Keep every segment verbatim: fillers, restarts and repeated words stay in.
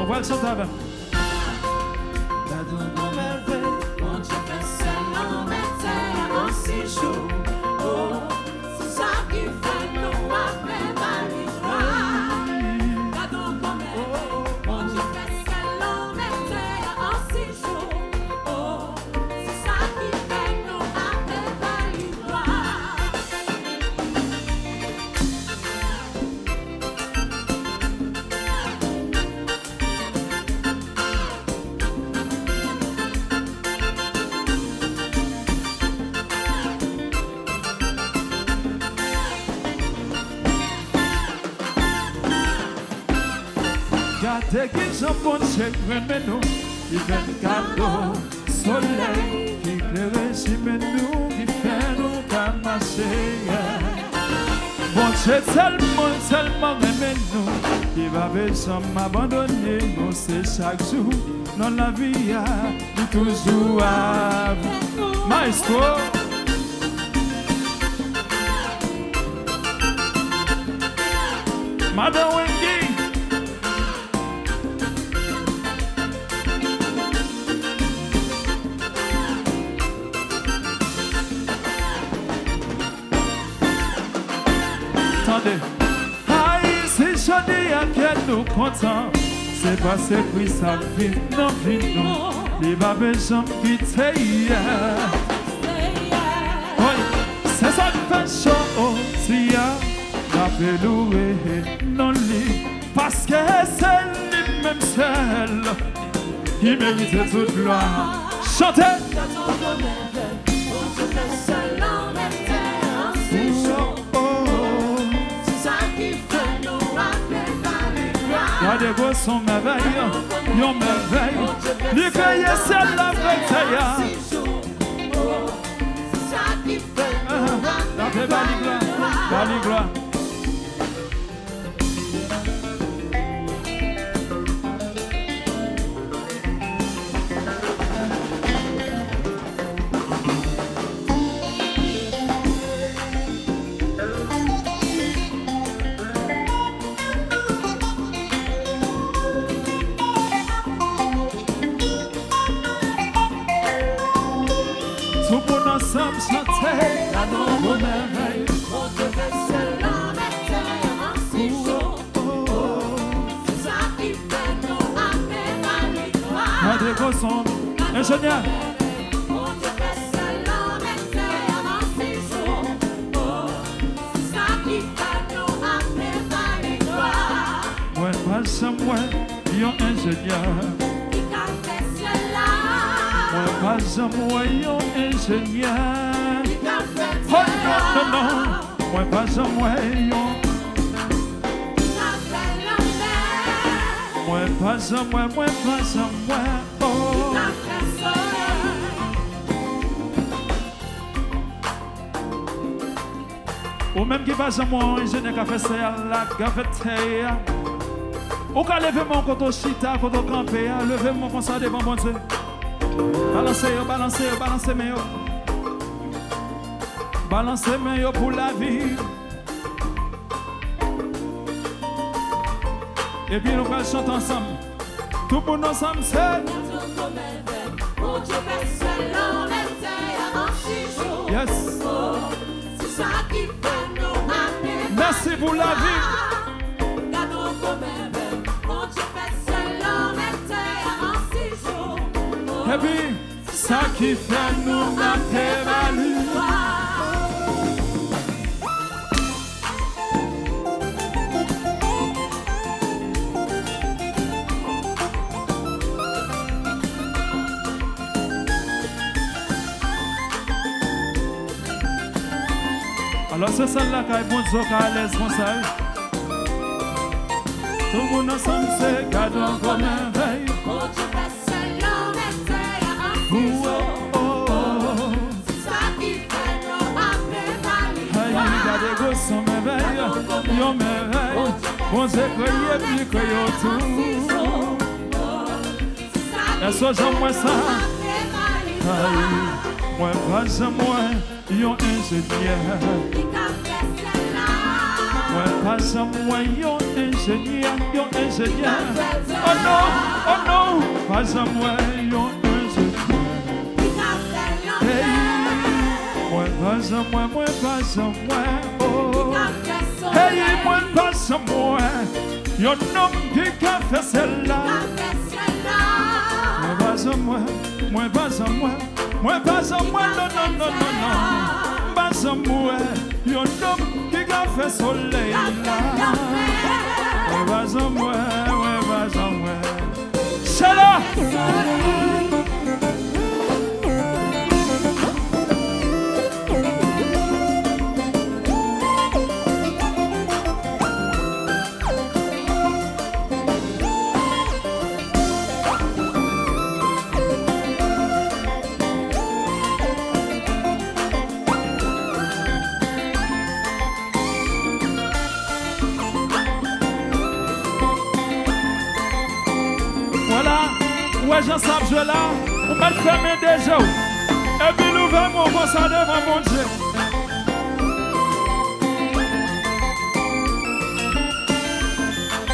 Ou pral chante avè m. Gad yon gwo mèvèy Bondye fè sèl lanmè tè a an sis jou. Oh, se sa ki fè nou ape ba li glwa. Gad yon gwo mèvèy Bondye fè sèl lanmè tè a an sis jou. Oh, se sa ki fè nou ape ba li glwa. Gade kijan Bondye renmen nou, li fè n kado solèy ki klere chimen nou, ki fè nou ka mache. Bondye tèlman, tèlman renmen nou, li pa vle janm abandone nou, se chak jou nan lavi a, li toujou avèk nou. Maestro! Madan Wendy! Tande. Ay, si jodi a kè nou kontan, se paske Kris ap viv nan vi nou. Li pa vle janm kite yè. Oy, se sa k fè jodi a, n ape louwe non li. Paske se li menm sèl ki merite tout glwa. Chante! Gade gwo son mèvèy, yon mèvèy. Li kreye syèl la avèk tè a. Ah, n ape ba li glwa, ba li glwa. Tout moun ansanm chante. Gade yon gwo mèvèy. Bondye fè sèl lanmè tè a an sis jou. Se sa ki fè nou ape ba li glwa. Mande gwo son. Enjenyè. Bondye fè sèl lanmè tè a an sis jou. Se sa ki fè nou ape ba li glwa. Mwen pa janm wè yon enjenyè. Li ka fè syèl la. Mwen pa janm wè yon enjenyè. Li ka fè tè a. Oh, non, non, non. Mwen pa janm wè yon. Li ka fè lanmè. Mwen pa janm wè, mwen pa janm wè. Oh. Li ka fè solèy. Ou menm ki pa janm wè yon enjenyè ka fè syèl la, ka fè tè a, ou ka leve men w kote w chita, kote w kanpe a, leve men w konsa devan Bondye. Balanse yo, balanse yo, balanse men yo. Balanse men yo pou lavi. Epi nou pral chante ansanm. Tout moun ansanm, se. Bondye fè sèl lanmè tè a an sis jou. Yes. Oh, se sa ki fè nou ape. Mèsi pou lavi. Gade yon gwo mèvèy. Bondye fè sèl lanmè tè a an sis jou. Oh. Epi, sa ki fè nou ape ba li. Alò, se sèl lakay Bondye w ka alèz konsa, wi. Tout moun ansanm, se gad yon gwo mèvèy. Bondye fè sèl lanmè tè a an sis jou. Oh, oh, oh. Sa ki fè nou ape ba li glwa. Ay, gade gwo son mèvèy, yon mèvèy. Bondye kreye, li kreye w tou. Èske w janm wè sa? Ay, mwen pa janm wè yon enjenyè. Li ka fè syèl la. Mwen pa janm wè yon enjenyè, yon enjenyè. Oh non, oh non, pa janm wè yon enjenyè. Hey, mwen pa janm wè, mwen pa janm wè, oh. Hey, mwen pa janm wè yon nonm ki ka fè sèl la. Mwen pa janm wè, mwen pa janm wè, mwen pa janm wè, non, non, non, non, non. M pa janm wè yon nonm ki ka fè solèy la. Mwen pa janm wè, mwen pa janm wè. Shala! Vwala, ou wè jan sa ap jwe la, ou mèt fèmen de je w, epi louvè men w konsa devan Bondye.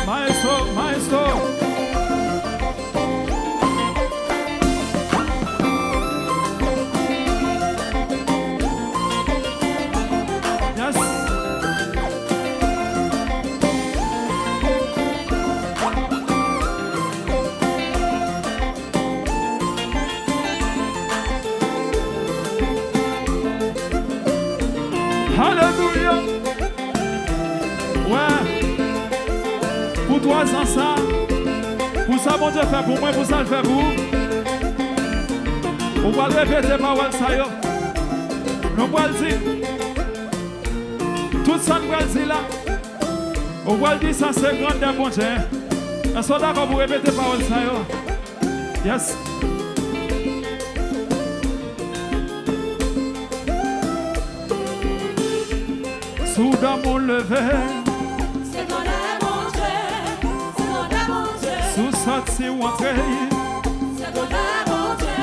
Maestro, maestro. Yes. Alelouya. Wè. Pou twa zan sa, pou sa Bondye fè pou mwen, pou sa l fè pou ou, ou pral repete pawòl sa yo. Nou pral di tout sa n pral di la. Ou pral di sa se grandè Bondye. Èske w dakò pou repete pawòl sa yo? Yes. Si w dòmi w leve. Se grandè Bondye, se grandè Bondye. Si w sòti w antre. Se grandè Bondye,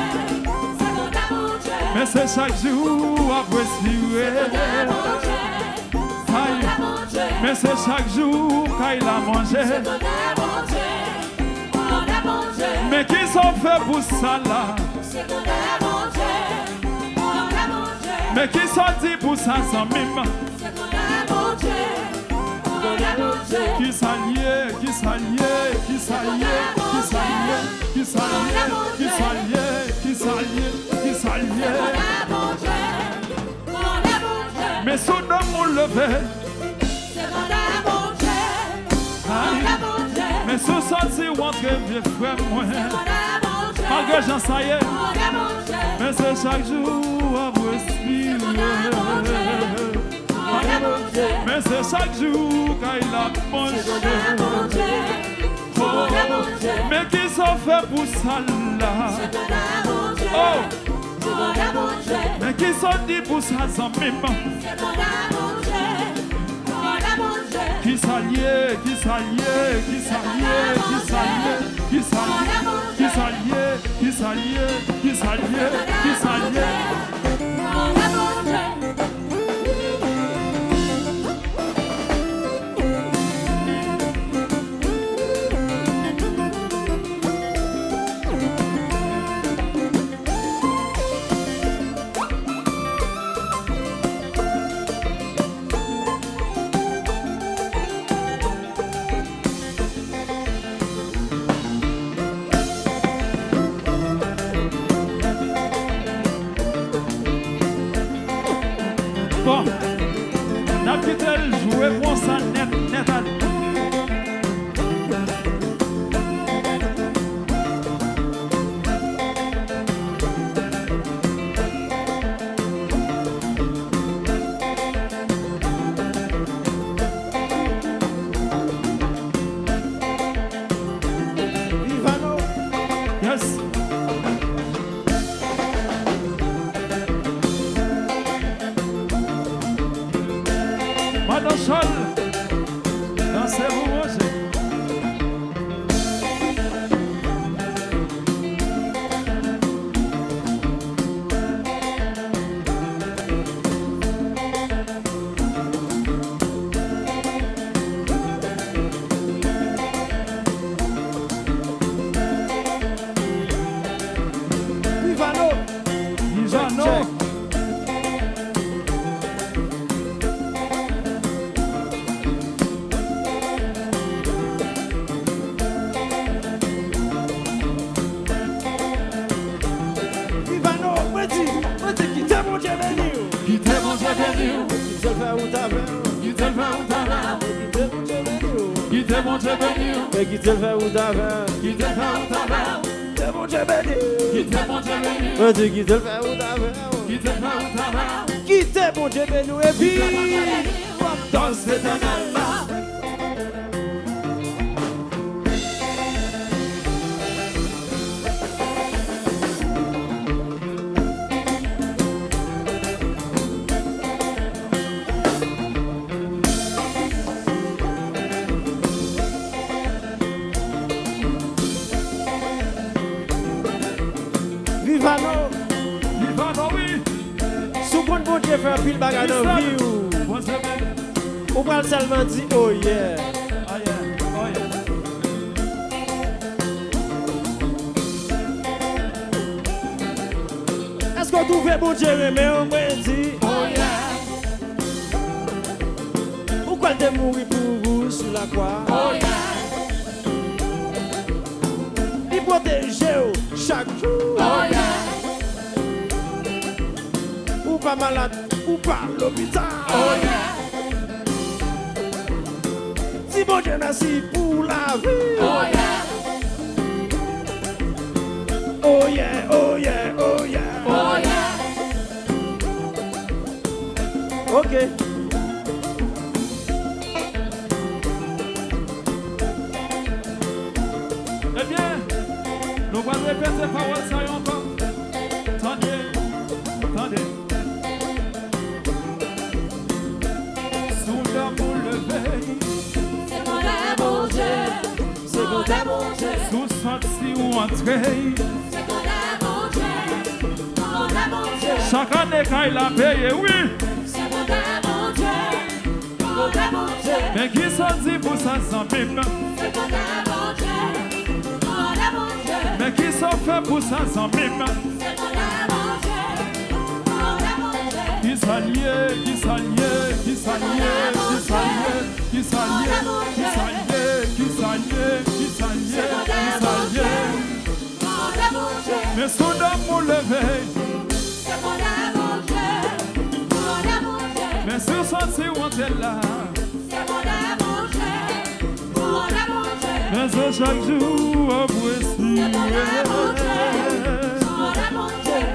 se grandè Bondye. Men se chak jou w ap respire. Se grandè Bondye, se grandè Bondye. Men se chak jou kay la manje. Se grandè Bondye. Men kisa w fè pou sa la? Men kisa w di pou sa, zanmi m? Kisa l ye? Kisa l ye? Kisa l ye? Kisa l ye? Kisa l ye? Kisa l ye? Kisa l ye? Kisa l ye? Men si w dòmi w leve. Se grandè Bondye, grandè Bondye. Men si w sòti w antre, vye frè mwen. Se grandè Bondye, malgre jan sa ye. Grandè Bondye. Men se chak jou w ap respire. Se grandè Bondye, grandè Bondye. Men se chak jou kay la ap manje. Se grandè Bondye, grandè Bondye. Men kisa w fè pou sa la? Se grandè Bondye. Oh! Men kisa w di pou sa, zanmi m? Kisa l ye? Kisa l ye? Kisa l ye? Kisa l ye? Kisa l ye? Kisa l ye? Kisa l ye? Kisa l ye? Kisa l ye? Bon, n ap kite l jwe konsa nèt, nèt ale. Yes. Ivano. Ivano. Ivano, mwen di, mwen di, kite Bondye beni w. Kite Bondye beni w. Kite l fè wout avè w. Kite l fè wout avè w. Kite Bondye beni w. Kite Bondye beni w. E kite l fè wout avè w. Kite l fè wout avè w. Kite Bondye beni w. Kite Bondye beni w. Mwen di kite l fè wout avè w. Kite l fè wout avè w. Kite Bondye beni w epi w ap danse Letènèl la. Vivano. Vivano, wi. Si w konn Bondye fè anpil bagay nan vi w, ou pral sèlman di, oh yeah. Oh yeah, oh yeah. Èske w twouve Bondye renmen w? Mwen di, oh yeah. Ou kwè l te mouri pou ou sou lakwa? Oh yeah. Li pwoteje w chak jou. Oh yeah. Ou pa malad, ou pa lopital. Oh yeah. Di Bondye mèsi pou lavi. Oh yeah. Oh yeah, oh yeah, oh yeah. Oh yeah. Ok. Ebyen, nou pral repete pawòl sa yo ankò. Tande, tande. Si w dòmi w leve. Se bonè Bondye. Se bonè Bondye. Si w santi w antre. Se bonè Bondye. Bonè Bondye. Chak ane kay la peye, wi. Se bonè Bondye. Men kisa w di pou sa, zanmi m? Men kisa w fè pou sa, zanmi m? Kisa l ye? Kisa l ye? Kisa l ye? Kisa l ye? Kisa l ye? Kisa l ye? Kisa l ye? Kisa l ye? Kisa l ye? Men si w dòmi w leve. Men si w santi w antre la. Men se chak jou w ap respire.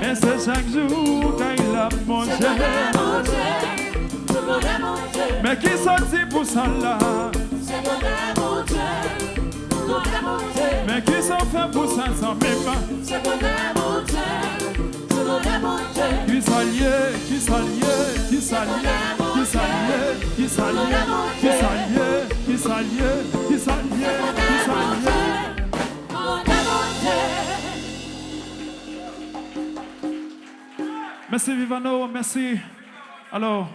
Men se chak jou kay la ap monte. Men kisa w di pou sa la? Men kisa w fè pou sa, zanmi m? Kisa l ye? Kisa l ye? Kisa l ye? Kisa l ye? Kisa l ye? Kisa l ye? Kisa l ye? Kisa l ye? Mèsi Vivano, mèsi. Alò,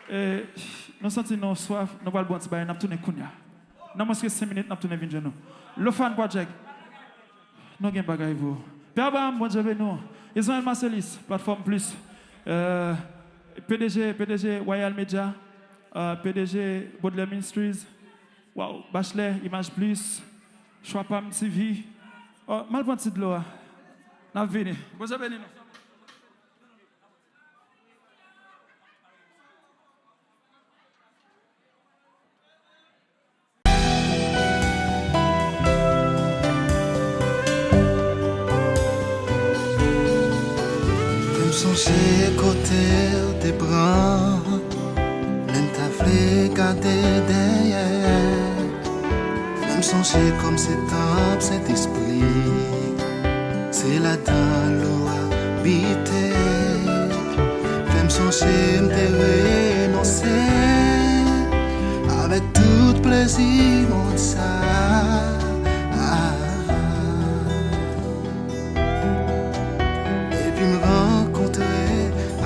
eh, nou santi nou swaf, nou pral bwè yon ti bagay, n ap tounen kounye a. Nan mwens ke senk minit, n ap tounen vin jwenn nou. Lofan Project. Nou gen bagay pou ou. Pè Abraham, Bondye beni w. Israël Marcelis, Platform Plus. Euh, P D G, P D G Royal Media, euh, P D G Baudelaire Ministries. Waw, Bachelet, Image Plus, Chwa Pam T V. Oh, m al pran ti dlo a. N ap vini. Bondye beni nou. Fè m sonje kote w te pran lè n ta vle gade dèyè. Fè m sonje kòm se tanp Sentespri, se ladan l ou abite. Fè m sonje m te renonse avèk tout plezi mond sa a. Epi m rankontre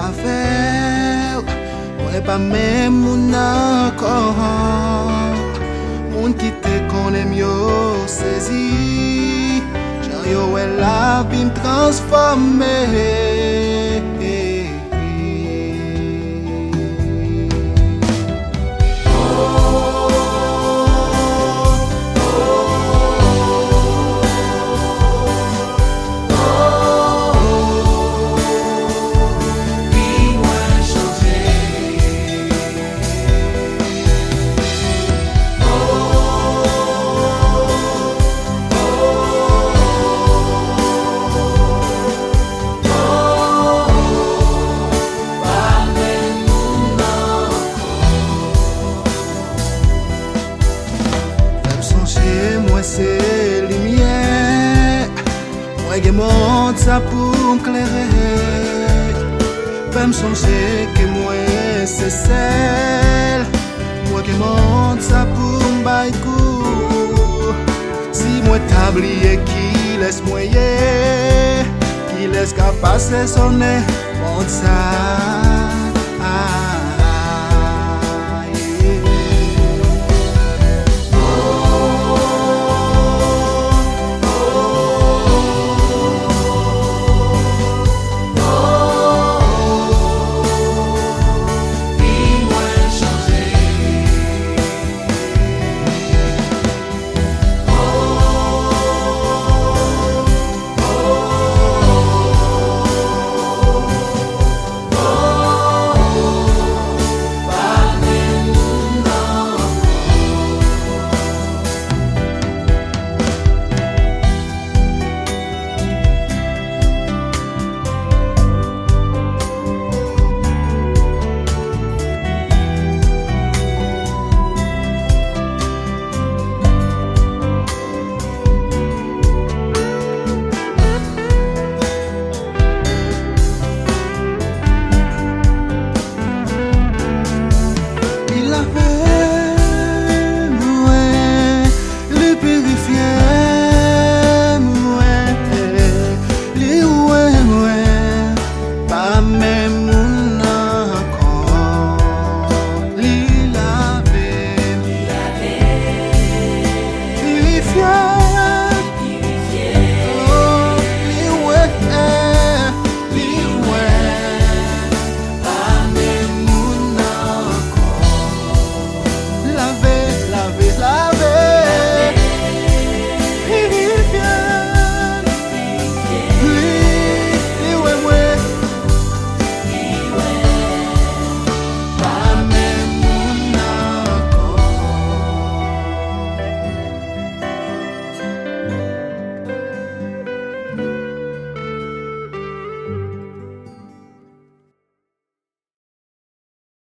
avè w, mwen pa menm moun ankò. Moun ki te konnen m yo sezi, jan yo wè lavi m Transfòme. Fè m sonje mwen se limyè. Mwen gen mond sa pou m klere. Fè m sonje ke mwen se sèl. Mwen gen mond sa pou m bay gou. Si mwen ta bliye kilès mwen ye, kilès ka pase sonnen mond sa a?